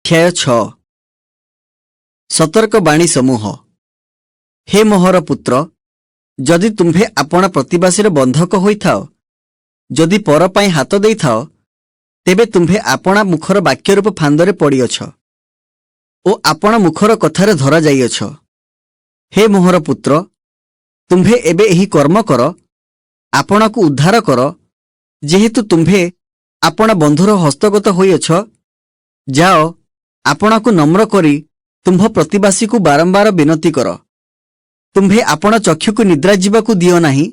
ଅଧ୍ୟାୟ 6। ସତର୍କ ବାଣୀ ସମୂହ। ହେ ମୋହର ପୁତ୍ର, ଯଦି ତୁମ୍ଭେ ଆପଣା ପ୍ରତିବାସୀର ବନ୍ଧକ ହୋଇଥାଅ, ଯଦି ପର ପାଇଁ ହାତ ଦେଇଥାଅ, ତେବେ ତୁମ୍ଭେ ଆପଣା ମୁଖର ବାକ୍ୟରୂପ ଫାନ୍ଦରେ ପଡ଼ିଅଛ ଓ ଆପଣା ମୁଖର କଥାରେ ଧରା ଯାଇଅଛ। ହେ ମୋହର ପୁତ୍ର, ତୁମ୍ଭେ ଏବେ ଏହି କର୍ମ କର, ଆପଣାକୁ ଉଦ୍ଧାର କର, ଯେହେତୁ ତୁମ୍ଭେ ଆପଣା ବନ୍ଧୁର ହସ୍ତଗତ ହୋଇଅଛ। ଯାଅ, ଆପଣାକୁ ନମ୍ର କରି ତୁମ୍ଭ ପ୍ରତିବାସୀକୁ ବାରମ୍ବାର ବିନତି କର। ତୁମ୍ଭେ ଆପଣା ଚକ୍ଷୁକୁ ନିଦ୍ରା ଯିବାକୁ ଦିଅ ନାହିଁ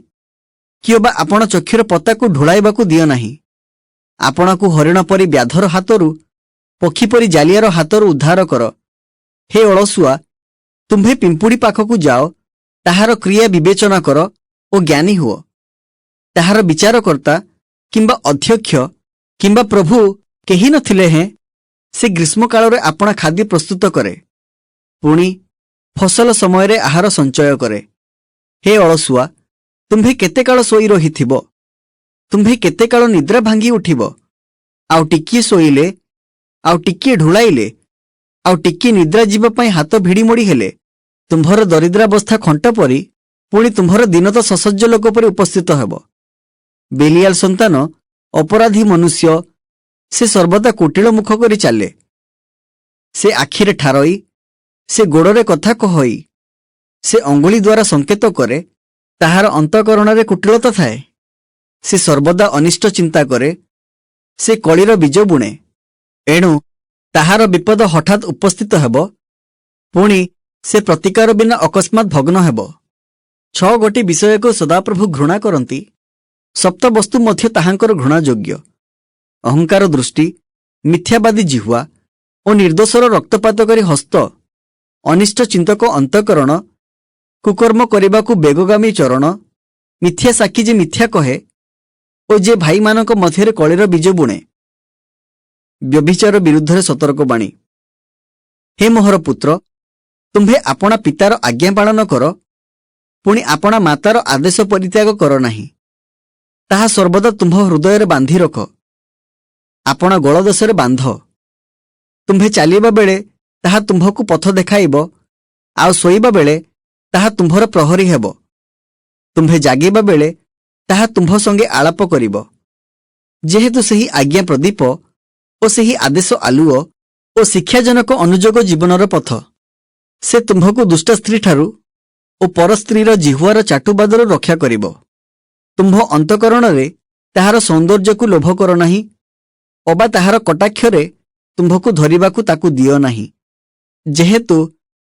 କିଅବା ଆପଣା ଚକ୍ଷୁର ପତାକୁ ଢୁଳାଇବାକୁ ଦିଅ ନାହିଁ। ଆପଣାକୁ ହରିଣ ପରି ବ୍ୟାଧର ହାତରୁ, ପକ୍ଷୀ ପରି ଜାଲିଆର ହାତରୁ ଉଦ୍ଧାର କର। ହେ ଅଳସୁଆ, ତୁମ୍ଭେ ପିମ୍ପୁଡ଼ି ପାଖକୁ ଯାଅ, ତାହାର କ୍ରିୟା ବିବେଚନା କର ଓ ଜ୍ଞାନୀ ହୁଅ। ତାହାର ବିଚାରକର୍ତ୍ତା କିମ୍ବା ଅଧ୍ୟକ୍ଷ କିମ୍ବା ପ୍ରଭୁ କେହି ନଥିଲେ ହେଁ ସେ ଗ୍ରୀଷ୍ମକାଳରେ ଆପଣା ଖାଦ୍ୟ ପ୍ରସ୍ତୁତ କରେ, ପୁଣି ଫସଲ ସମୟରେ ଆହାର ସଞ୍ଚୟ କରେ। ହେ ଅଳସୁଆ, ତୁମ୍ଭେ କେତେ କାଳ ଶୋଇ ରହିଥିବ? ତୁମ୍ଭେ କେତେ କାଳ ନିଦ୍ରା ଭାଙ୍ଗି ଉଠିବ? ଆଉ ଟିକିଏ ଶୋଇଲେ, ଆଉ ଟିକିଏ ଢୁଳାଇଲେ, ଆଉ ଟିକିଏ ନିଦ୍ରା ଯିବା ପାଇଁ ହାତ ଭିଡ଼ିମୋଡ଼ି ହେଲେ, ତୁମ୍ଭର ଦରିଦ୍ରାବସ୍ଥା ଖଣ୍ଟ ପରି, ପୁଣି ତୁମ୍ଭର ଦୀନତା ସସଜ୍ଜ ଲୋକ ପରି ଉପସ୍ଥିତ ହେବ। ବେଲିଆଲ ସନ୍ତାନ ଅପରାଧୀ ମନୁଷ୍ୟ, ସେ ସର୍ବଦା କୁଟିଳ ମୁଖ କରି ଚାଲେ। ସେ ଆଖିରେ ଠାରଇ, ସେ ଗୋଡ଼ରେ କଥା କହଇ, ସେ ଅଙ୍ଗୁଳି ଦ୍ୱାରା ସଂକେତ କରେ। ତାହାର ଅନ୍ତଃକରଣରେ କୁଟିଳତା ଥାଏ। ସେ ସର୍ବଦା ଅନିଷ୍ଟ ଚିନ୍ତା କରେ। ସେ କଳିର ବୀଜ ବୁଣେ। ଏଣୁ ତାହାର ବିପଦ ହଠାତ୍ ଉପସ୍ଥିତ ହେବ, ପୁଣି ସେ ପ୍ରତିକାର ବିନା ଅକସ୍ମାତ୍ ଭଗ୍ନ ହେବ। ଛଅ ଗୋଟି ବିଷୟକୁ ସଦାପ୍ରଭୁ ଘୃଣା କରନ୍ତି, ସପ୍ତ ବସ୍ତୁ ମଧ୍ୟ ତାହାଙ୍କର ଘୃଣାଯୋଗ୍ୟ: ଅହଙ୍କାର ଦୃଷ୍ଟି, ମିଥ୍ୟାବାଦୀ ଜିହ୍ୱା ଓ ନିର୍ଦ୍ଦୋଷର ରକ୍ତପାତକାରୀ ହସ୍ତ, ଅନିଷ୍ଟ ଚିନ୍ତକ ଅନ୍ତଃକରଣ, କୁକର୍ମ କରିବାକୁ ବେଗଗାମୀ ଚରଣ, ମିଥ୍ୟା ସାକ୍ଷୀ ଯେ ମିଥ୍ୟା କହେ ଓ ଯେ ଭାଇମାନଙ୍କ ମଧ୍ୟରେ କଳିର ବୀଜ ବୁଣେ। ବ୍ୟଭିଚାର ବିରୁଦ୍ଧରେ ସତର୍କ ବାଣୀ। ହେ ମୋହର ପୁତ୍ର, ତୁମ୍ଭେ ଆପଣା ପିତାର ଆଜ୍ଞା ପାଳନ କର, ପୁଣି ଆପଣା ମାତାର ଆଦେଶ ପରିତ୍ୟାଗ କର ନାହିଁ। ତାହା ସର୍ବଦା ତୁମ୍ଭ ହୃଦୟରେ ବାନ୍ଧି ରଖ, ଆପଣା ଗଳଦେଶରେ ବାନ୍ଧ। ତୁମ୍ଭେ ଚାଲିବା ବେଳେ ତାହା ତୁମ୍ଭକୁ ପଥ ଦେଖାଇବ, ଆଉ ଶୋଇବା ବେଳେ ତାହା ତୁମ୍ଭର ପ୍ରହରୀ ହେବ। ତୁମ୍ଭେ ଜାଗିବା ବେଳେ ତାହା ତୁମ୍ଭ ସଙ୍ଗେ ଆଳାପ କରିବ। ଯେହେତୁ ସେହି ଆଜ୍ଞା ପ୍ରଦୀପ ଓ ସେହି ଆଦେଶ ଆଲୁଅ ଓ ଶିକ୍ଷାଜନକ ଅନୁଯୋଗ ଜୀବନର ପଥ। ସେ ତୁମ୍ଭକୁ ଦୁଷ୍ଟ ସ୍ତ୍ରୀଠାରୁ ଓ ପର ସ୍ତ୍ରୀର ଜିହ୍ୱାର ଚାଟୁବାଦରୁ ରକ୍ଷା କରିବ। ତୁମ୍ଭ ଅନ୍ତଃକରଣରେ ତାହାର ସୌନ୍ଦର୍ଯ୍ୟକୁ ଲୋଭ କର ନାହିଁ, ଅବା ତାହାର କଟାକ୍ଷରେ ତୁମ୍ଭକୁ ଧରିବାକୁ ତାକୁ ଦିଅ ନାହିଁ। ଯେହେତୁ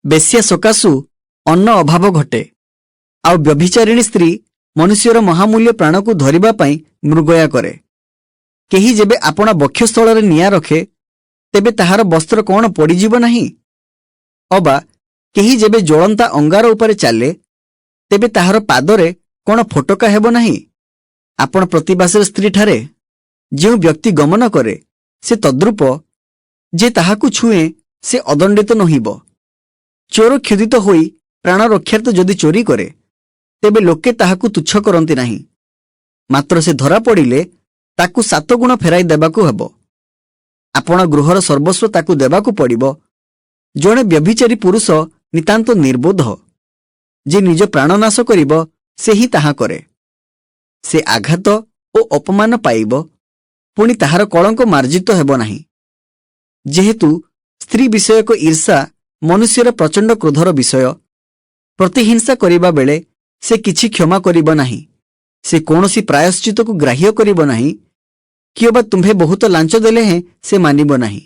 ବେଶ୍ୟା ସକାଶୁ ଅନ୍ନ ଅଭାବ ଘଟେ, ଆଉ ବ୍ୟଭିଚାରିଣୀ ସ୍ତ୍ରୀ ମନୁଷ୍ୟର ମହାମୂଲ୍ୟ ପ୍ରାଣକୁ ଧରିବା ପାଇଁ ମୃଗୟା କରେ। କେହି ଯେବେ ଆପଣା ବକ୍ଷସ୍ଥଳରେ ନିଆଁ ରଖେ, ତେବେ ତାହାର ବସ୍ତ୍ର କଣ ପୋଡ଼ିଯିବ ନାହିଁ? ଅବା କେହି ଯେବେ ଜ୍ୱଳନ୍ତା ଅଙ୍ଗାର ଉପରେ ଚାଲେ, ତେବେ ତାହାର ପାଦରେ କଣ ଫୋଟକା ହେବ ନାହିଁ? ଆପଣା ପ୍ରତିବାସୀର ସ୍ତ୍ରୀଠାରେ ଯେଉଁ ବ୍ୟକ୍ତି ଗମନ କରେ, ସେ ତଦ୍ରୂପ; ଯେ ତାହାକୁ ଛୁଏଁ, ସେ ଅଦଣ୍ଡିତ ନୋହିବ। ଚୋର କ୍ଷୁଧିତ ହୋଇ ପ୍ରାଣ ରକ୍ଷାର୍ଥ ଯଦି ଚୋରି କରେ, ତେବେ ଲୋକେ ତାହାକୁ ତୁଚ୍ଛ କରନ୍ତି ନାହିଁ। ମାତ୍ର ସେ ଧରା ପଡ଼ିଲେ ତାକୁ ସାତ ଗୁଣ ଫେରାଇ ଦେବାକୁ ହେବ। ଆପଣା ଗୃହର ସର୍ବସ୍ୱ ତାକୁ ଦେବାକୁ ପଡ଼ିବ। ଜଣେ ବ୍ୟଭିଚାରୀ ପୁରୁଷ ନିତାନ୍ତ ନିର୍ବୋଧ। ଯେ ନିଜ ପ୍ରାଣନାଶ କରିବ, ସେ ହିଁ ତାହା କରେ। ସେ ଆଘାତ ଓ ଅପମାନ ପାଇବ, ପୁଣି ତାହାର କଳଙ୍କ ମାର୍ଜିତ ହେବ ନାହିଁ। ଯେହେତୁ ସ୍ତ୍ରୀ ବିଷୟକ ଈର୍ଷା ମନୁଷ୍ୟର ପ୍ରଚଣ୍ଡ କ୍ରୋଧର ବିଷୟ, ପ୍ରତିହିଂସା କରିବା ବେଳେ ସେ କିଛି କ୍ଷମା କରିବ ନାହିଁ। ସେ କୌଣସି ପ୍ରାୟଶ୍ଚିତକୁ ଗ୍ରାହ୍ୟ କରିବ ନାହିଁ, କିଅବା ତୁମ୍ଭେ ବହୁତ ଲାଞ୍ଚ ଦେଲେ ହେଁ ସେ ମାନିବ ନାହିଁ।